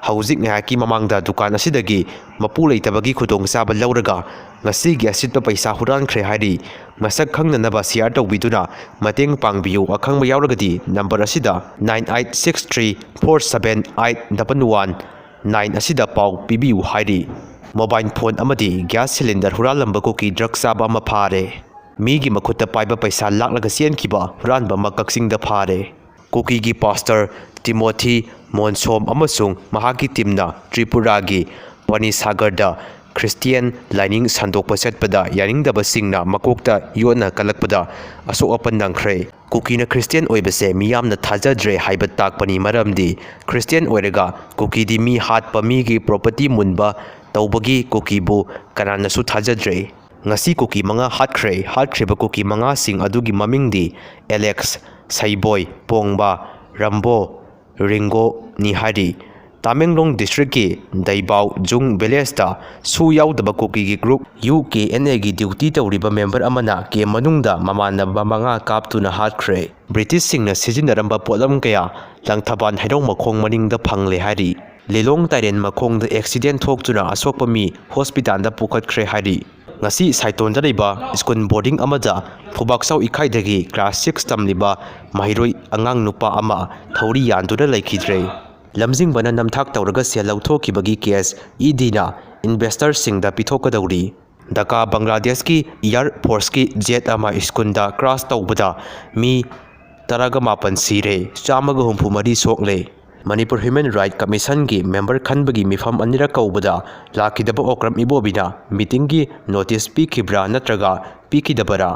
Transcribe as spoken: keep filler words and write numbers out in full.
ꯍꯧꯖꯤꯛ ꯉꯥꯏꯍꯥꯛꯀꯤ ꯃꯃꯥꯡꯗ ꯗꯨꯀꯥꯟ ꯑꯁꯤꯗꯒꯤ ꯃꯄꯨ ꯂꯩꯇꯕꯒꯤ ꯈꯨꯗꯣꯡꯆꯥꯕ ꯂꯧꯔꯒ ꯉꯁꯤꯒꯤ ꯑꯁꯤꯠꯄ ꯄꯩꯁꯥ ꯍꯨꯔꯥꯟꯈ꯭ꯔꯦ ꯍꯥꯏꯔꯤ꯫ ꯃꯁꯛ ꯈꯪꯅꯅꯕ share ꯇꯧꯕꯤꯗꯨꯅ ꯃꯇꯦꯡ ꯄꯥꯡꯕꯤꯌꯨ꯫ ꯑꯈꯪꯕ ꯌꯥꯎꯔꯒꯗꯤ number ꯑꯁꯤꯗ nine eight six three four seven eight double one nine ꯑꯁꯤꯗ ꯄꯥꯎ ꯄꯤꯕꯤꯌꯨ ꯍꯥꯏꯔꯤ꯫ Mobile phone ꯑꯃꯗꯤ gas cylinder ꯍꯨꯔꯥꯜꯂꯝꯕ ꯀꯨꯀꯤ drug ꯆꯥꯕ ꯑꯃ ꯐꯥꯔꯦ꯫ ꯃꯤꯒꯤ ꯃꯈꯨꯠꯇ ꯄꯥꯏꯕ ꯄꯩꯁꯥ ꯂꯥꯛꯂꯒ ꯆꯦꯟꯈꯤꯕ ꯍꯨꯔꯥꯟꯕ ꯑꯃ ꯀꯛꯆꯤꯡꯗ ꯐꯥꯔꯦ꯫ ꯀꯨꯀꯤꯒꯤ pastor ꯇꯤꯃꯣꯊꯤ ꯃꯣꯟꯁꯣꯝ ꯑꯃꯁꯨꯡ ꯃꯍꯥꯛꯀꯤ teamꯅ ꯇ꯭ꯔꯤꯄꯨꯔꯥꯒꯤ ꯄꯅꯤꯁꯥꯒꯔꯗ Christian ꯂꯥꯏꯅꯤꯡ ꯁꯟꯗꯣꯛꯄ ꯆꯠꯄꯗ ꯌꯥꯅꯤꯡꯗꯕꯁꯤꯡꯅ ꯃꯀꯣꯛꯇ ꯌꯣꯠꯅ ꯀꯜꯂꯛꯄꯗ ꯑꯁꯣꯛ ꯑꯄꯟ ꯅꯪꯈ꯭ꯔꯦ꯫ ꯀꯨꯀꯤꯅ Christian ꯑꯣꯏꯕꯁꯦ ꯃꯤꯌꯥꯝꯅ ꯊꯥꯖꯗ꯭ꯔꯦ ꯍꯥꯏꯕ ꯇꯥꯛꯄꯅꯤ, ꯃꯔꯝꯗꯤ Christian ꯑꯣꯏꯔꯒ ꯀꯨꯀꯤꯗꯤ ꯃꯤ ꯍꯥꯠꯄ, ꯃꯤꯒꯤ property ꯃꯨꯟꯕ ꯇꯧꯕꯒꯤ ꯀꯨꯀꯤꯕꯨ ꯀꯅꯥꯅꯁꯨ ꯊꯥꯖꯗ꯭ꯔꯦ꯫ ꯉꯁꯤ ꯀꯨꯀꯤ ꯃꯉꯥ ꯍꯥꯠꯈ꯭ꯔꯦ꯫ ꯍꯥꯠꯈ꯭ꯔꯤꯕ ꯀꯨꯀꯤ ꯃꯉꯥꯁꯤꯡ ꯑꯗꯨꯒꯤ ꯃꯃꯤꯡꯗꯤ ꯑꯦꯂꯦꯛꯁ, ꯁꯩꯕꯣꯏ, ꯄꯣꯡꯕ, ꯔꯝꯕꯣ, ꯔꯤꯡꯒꯣꯅꯤ ꯍꯥꯏꯔꯤ꯫ ꯇꯥꯃꯦꯡꯂꯣꯡ districtꯀꯤ ꯗꯩꯕꯥꯎ ꯖꯨꯡ villageꯇ ꯁꯨ ꯌꯥꯎꯗꯕ ꯀꯨꯀꯤꯒꯤ group UKNAꯒꯤ duty ꯇꯧꯔꯤꯕ member ꯑꯃꯅ camp ꯃꯅꯨꯡꯗ ꯃꯃꯥꯟꯅꯕ ꯃꯉꯥ ꯀꯥꯞꯇꯨꯅ ꯍꯥꯠꯈ꯭ꯔꯦ꯫ Britishꯁꯤꯡꯅ ꯁꯤꯖꯤꯟꯅꯔꯝꯕ ꯄꯣꯠꯂꯝ ꯀꯌꯥ ꯂꯪꯊꯕꯥꯜ ꯍꯩꯔꯣꯡ ꯃꯈꯣꯡ ꯃꯅꯤꯡꯗ ꯐꯪꯂꯦ ꯍꯥꯏꯔꯤ꯫ ꯂꯤꯂꯣꯡ ꯇꯥꯏꯔꯦꯟ ꯃꯈꯣꯡꯗ accident ꯊꯣꯛꯇꯨꯅ ꯑꯁꯣꯛꯄ ꯃꯤ hospitalꯗ ꯄꯨꯈꯠꯈ꯭ꯔꯦ ꯍꯥꯏꯔꯤ꯫ ꯉꯁꯤ ꯁꯥꯏꯇꯣꯟꯗ ꯂꯩꯕ school boarding ꯑꯃꯗ ꯐꯨꯕꯥꯛꯆꯥꯎ ꯏꯈꯥꯏꯗꯒꯤ class six ꯇꯝꯂꯤꯕ ꯃꯍꯩꯔꯣꯏ ꯑꯉꯥꯡ ꯅꯨꯄꯥ ꯑꯃ ꯊꯧꯔꯤ ꯌꯥꯟꯗꯨꯅ ꯂꯩꯈꯤꯗ꯭ꯔꯦ꯫ ꯂꯝꯖꯤꯡꯕꯅ ꯅꯝꯊꯥꯛ ꯇꯧꯔꯒ ꯁꯦꯜ ꯂꯧꯊꯣꯛꯈꯤꯕꯒꯤ case EDꯅ investorꯁꯤꯡꯗ ꯄꯤꯊꯣꯛꯀꯗꯧꯔꯤ꯫ ꯙꯥꯀꯥ ꯕꯪꯒ꯭ꯂꯥꯗꯦꯁꯀꯤ Air Forceꯀꯤ jet ꯑꯃ schoolꯗ crash ꯇꯧꯕꯗ ꯃꯤ ꯇꯔꯥꯒ ꯃꯥꯄꯟ ꯁꯤꯔꯦ, ꯆꯥꯝꯃꯒ ꯍꯨꯝꯐꯨ ꯃꯔꯤ ꯁꯣꯛꯂꯦ꯫ ꯃꯅꯤꯄꯨꯔ Human Rights Commissionꯒꯤ member ꯈꯟꯕꯒꯤ ꯃꯤꯐꯝ ꯑꯅꯤꯔꯛ ꯀꯧꯕꯗ ꯂꯥꯛꯈꯤꯗꯕ ꯑꯣꯀ꯭ꯔꯝ ꯏꯕꯣꯕꯤꯅ meetingꯒꯤ notice ꯄꯤꯈꯤꯕ꯭ꯔꯥ ꯅꯠꯇ꯭ꯔꯒ ꯄꯤꯈꯤꯗꯕꯔꯥ?